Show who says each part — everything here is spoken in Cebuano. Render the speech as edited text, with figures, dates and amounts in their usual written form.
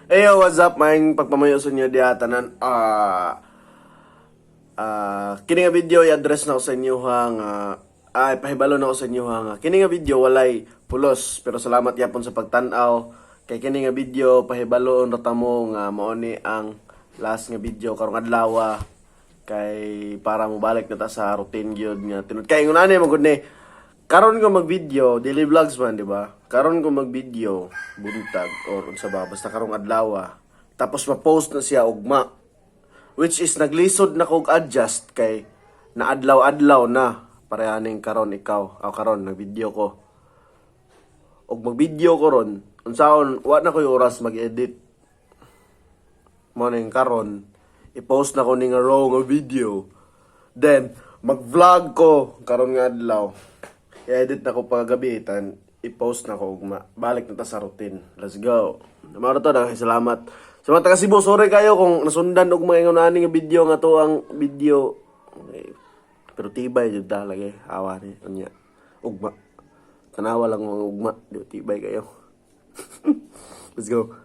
Speaker 1: Hey, yo, what's up? Maayong pagpamuyo sa inyo diha tanan. Kini nga video i-address na ko sa inyo ha nga ay pahibalo na ko sa inyo ha nga kini nga video walay pulos, pero salamat yapon sa pagtan-aw kay kini nga video pahibaloon ra ta mo nga mao ni ang last nga video karong adlaw, kay para mobalik na ta sa routine gyud nga tinud kay ingon ani man gud ni. Karon ko mag-video, daily vlogs man, di ba? Karon ko mag-video buntag or unsa ba, basta karong adlaw. Tapos ma-post na siya ugma. Which is naglisod na kog adjust kay naadlaw-adlaw na parehaning karon ikaw. Aw, karon nag-video ko. Og mag-video ko ron, unsaon, wa na ko'y oras mag-edit. Mo ning karon, i-post na ko ni nga raw nga video. Then mag-vlog ko karon nga adlaw. I-edit na ko paggabi, tan i-post na ko ugma. Balik na ta sa routine. Let's go. Mao to, daghang salamat. Sa mga taga Cebu, sorry kayo kung nasundan og mga ingon ani nga video nga to ang video. Okay. Pero tibay jud ta lagi. Awa ni unya. Ugma. Tanawa lang mga ugma. Di tibay kayo. Let's go.